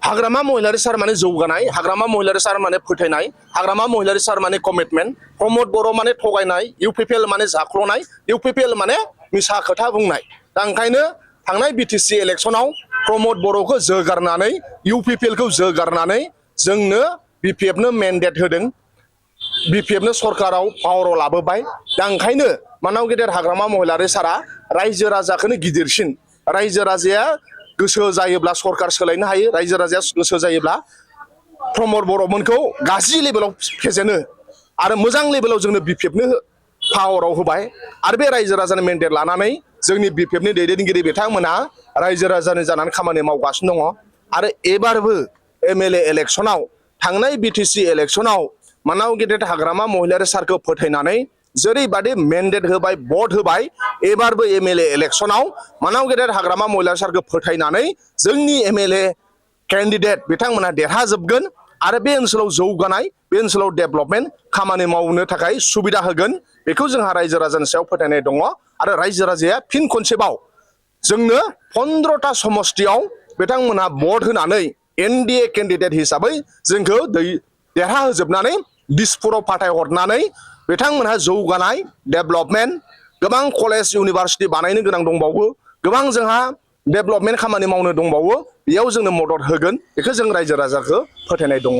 हाग्रामा महिलारि सार माने जौगानाय हाग्रामा महिलारि सार माने फोथायनाय हाग्रामा महिलारि सार माने कमिटमेन्ट प्रमोद बर' माने थगायनाय इउपिपिएल माने जाख्ल'नाय इउपिपिएल माने मिसा खोथा बुंनाय दा ओंखायनो थांनाय बिटिसि इलेक्सनाव प्रमोद बर'खौ जोगारनानै इउपिपिएलखौ जोगारनानै जोंनो बिपिएफनो मेन्डेट होदों बिपिएफनो सरकाराव पावाराव लाबोबाय दा ओंखायनो मानाव गेदेर हाग्रामा महिलारि सारा रायजो राजाखौनो गिदिरसिन रायजो राजाया गोसो जायोब्ला सरकार सोलायनो हायो रायजो राजाया गोसो जायोब्ला प्रमोद बर'मोनखौ गाज्रि लेभेलाव फेजेनो आरो मोजां लेभेलाव जोंनो बिपिएफनो पावाराव होबाय आरो बे रायजो राजानि मेन्डेट लानानै जोंनि बिपिएफनि दैदेनगिरि बिथांमोना रायजो राजानि जानानै खामानि मावगासिनो दङ आरो एबारबो एमएलए इलेक्सनाव थांनाय बिटिसि इलेक्सनाव मानाव गेदेर हाग्रामा महिलारि सारखौ फोथायनानै जेरैबादि मेन्डेट होबाय भट होबाय एबारबो एमएलए इलेक्सनाव मानाव गेदेर हाग्रामा महिलारि सारखौ फोथायनानै जोंनि एमएलए कैंडिडेट बिथांमोना देरहाजोबगोन आरो बे ओनसोलाव जौगानाय बे ओनसोलाव डेभेलपमेन्ट खामानि मावनो थाखाय सुबिदा होगोन बेखौ जोंहा रायजो राजानि सायाव फोथायनाय दङ आरो रायजो राजाया फिन खनसेबाव जोंनो 15टा समष्टियाव बिथांमोना भट होनानै एनडिए कैंडिडेट हिसाबै जोंखौ देरहाहोजोबनानै दिसपुराव फाथायहरनानै बिथांमोनहा जौगानाय डेभेलपमेन्ट गोबां कलेज इउनिभारसिटि बानायनो गोनां दंबावो गोबां जोंहा डेभेलपमेन्ट खामानि मावनो दंबावो बेयाव जोंनो मदद होगोन बेखौ जों रायजो राजाखौ फोथायनाय दङ।